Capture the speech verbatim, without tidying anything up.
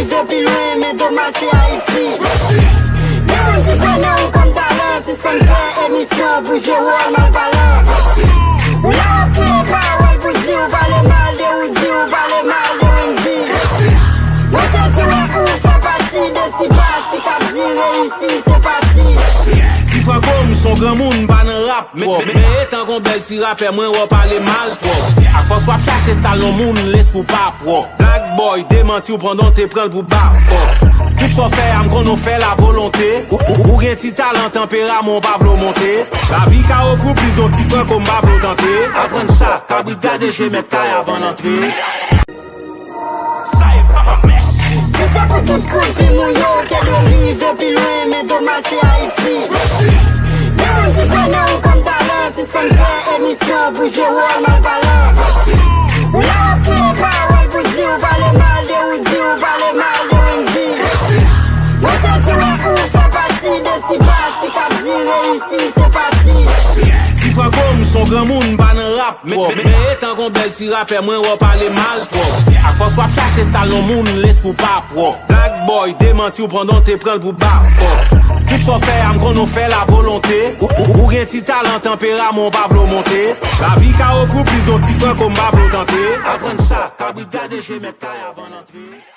Rive pi lwen, men domaj se Ayiti. Gen moun ki kwè nan ou kòm talan, sispann fè emisyon, bouje wòl, malpalan. Ou la w ap kreye pawòl pou di ou pale mal de Roody, ou pale mal de Wendyy. Mwen sezi wè ou fè pati de ti gati k ap di reyisi se pati. Ti Franco, m s on granmoun, m pa nan rap, men, men, men etan gon bèl ti rapè, mwen wè w pale mal twòp. Ak fòs w ap chache sal non moun, lespri w pa pwòp. Black Boy demanti w pandan w te pran l pou bawòp. Tout sa w fè a, m konnen w fè l a volonte. Ou, ou, ou gen ti talan, tanperaman w pa vle w monte. Lavi ka ofri w plis, donk Ti Franco, m pa vle w tante. Aprann sa, kabrit gade je mèt kay avan l antre. Si se pou tout kout plim ou yo te dwe rive pi lwen, men domaj se Ayiti. Gen moun ki kwè nan ou kòm talan, sispann fè emisyon, bouje wòl, malpalan. Ou la w ap kreye pawòl pou di ou pale mal de Roody, ou pale mal de Wendyy. Mwen sezi wè ou fè pati de ti gati k ap di reyisi se pati. Ti Franco, m s on granmoun, m pa nan rap, men, men, men etan gon bèl ti rapè, mwen wè w pale mal twòp. Ak fòs w ap chache sal non moun, lespri w pa pwòp. Black Boy demanti w pandan w te pran l pou bawòp. Tout sa w fè a, m konnen w fè l a volonte. Ou, ou, ou gen ti talan, tanperaman w pa vle w monte. Lavi ka ofri w plis, donk Ti Franco, m pa vle w tante. Aprann sa, kabrit gade je mèt kay avan l antre.